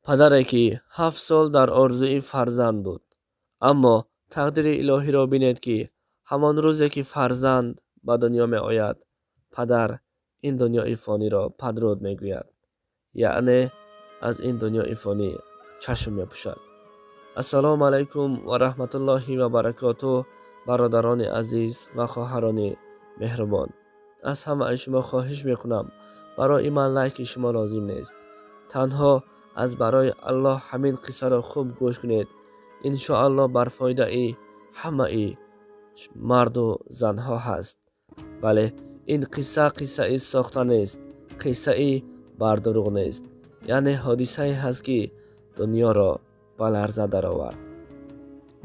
Падаре, ки 7 сол дар орзуи фарзанд буд, аммо тақдири илоҳиро бинед, ки ҳамон рӯзе, ки фарзанд ба дунё меояд, падар ин дунёи фониро падруд мегӯяд, яъне аз ин дунёи фонӣ чашм мепӯшад. Ассалому алайкум ва раҳматуллоҳи ва баракотуҳ, бародарони азиз ва хоҳарони меҳрубон. Аз ҳамаи шумо хоҳиш мекунам, барои ман лайки шумо лозим нест, танҳо аз барои Аллоҳ ҳамин қиссаро хуб гӯш кунед. Иншоаллоҳ, бар фоидаи ҳамаи марду занҳо ҳаст. Бале, ин қисса қиссаи сохта нест, қиссаи бардурӯғ нест, яъне ҳодисае ҳаст, ки дунёро ба ларза даровард.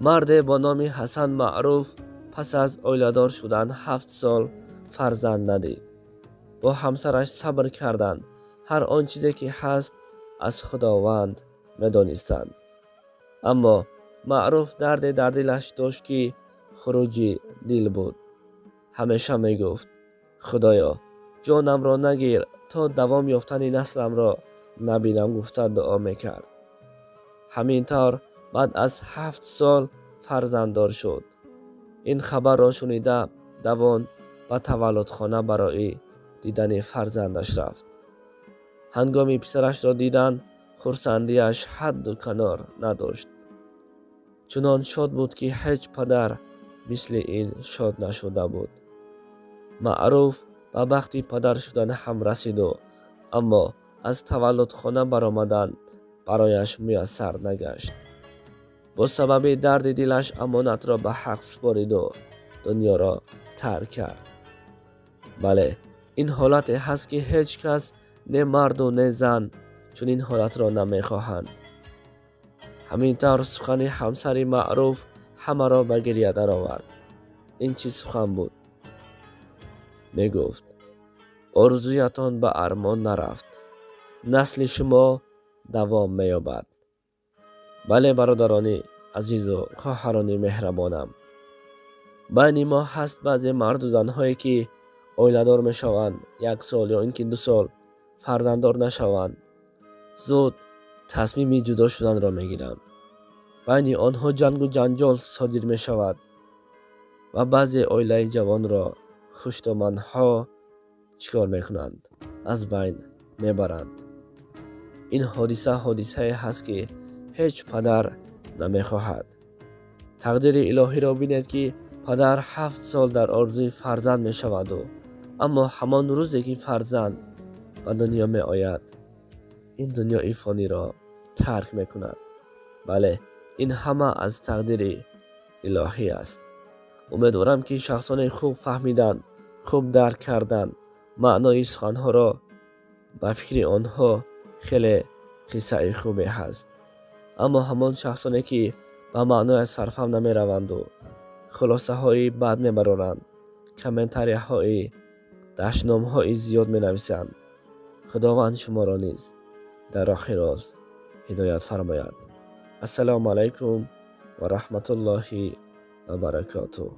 Марде бо номи Ҳасан Маъруф пас аз оиладор шудан 7 сол фарзанд надид. Бо ҳамсараш сабр карданд, ҳар он чизе ки ҳаст, аз Худованд медонистанд. Аммо Маъруф дарде дар дилаш дошт, ки хуруҷи дил буд. Ҳамеша мегуфт: «Худоё, ҷонамро нагир, то давом ёфтани насламро набинам», гуфта дуо мекард. Ҳамин тавр баъд аз 7 сол фарзанддор шуд. Ин хабарро шунида, давон ба таваллудхона барои дидани фарзандаш рафт. Ҳангоми писарашро дидан, хурсандиаш ҳадду канор надошт. Чунон шод буд, ки ҳеҷ падар мисли ин шод нашуда буд. Маъруф ба бахти падар шудан ҳам расиду, аммо аз таваллудхона баромадан барояш муяссар нагашт. Бо сабаби дарди дилаш амонатро ба ҳақ супориду дунёро тарк кард. Бале, ин ҳолате ҳаст, ки ҳеҷ кас, не марду не зан, чунин ҳолатро намехоҳанд. Ҳамин тавр сухани ҳамсари Маъруф ҳамаро ба гиря даровард. Ин чӣ сухан буд? Мегуфт: «Орзуятон ба армон нарафт, насли шумо давом меёбад». Бале, бародарони азизу хоҳарони меҳрабонам, байни мо ҳаст баъзе марду занҳое, ки оиладор мешаванд, як сол ё ин ки 2 сол фарзанддор нашаванд, зуд тасмими ҷудо шуданро мегиранд. Байни онҳо ҷангу ҷанҷол содир мешавад ва баъзе оилаи ҷавонро хушдоманҳо чӣ кор мекунанд? Аз байн мебаранд. Ин ҳодиса ҳодисае ҳаст, ки ҳеҷ падар намехоҳад. Тақдири илоҳиро бинед, ки падар 7 сол дар орзуи фарзанд мешаваду, аммо ҳамон рӯзе, ки фарзанд ба дунё меояд, ин дунёи фониро тарк мекунад. Бале, ин ҳама аз тақдири илоҳӣ аст. Умедворам, ки шахсоне хуб фаҳмиданд, хуб дарк карданд маънои суханҳоро. Ба фикри онҳо хеле қиссаи хубе ҳаст. Аммо ҳамон шахсоне, ки ба маънояш сарфаҳм намераванду хулосаҳои бад мебароранд, комментарияҳои дашномҳои зиёд менависанд, Худованд шуморо низ дар роҳи рост ҳидоят фармояд. Ассалому алайкум ва раҳматуллоҳи ва баракотуҳ.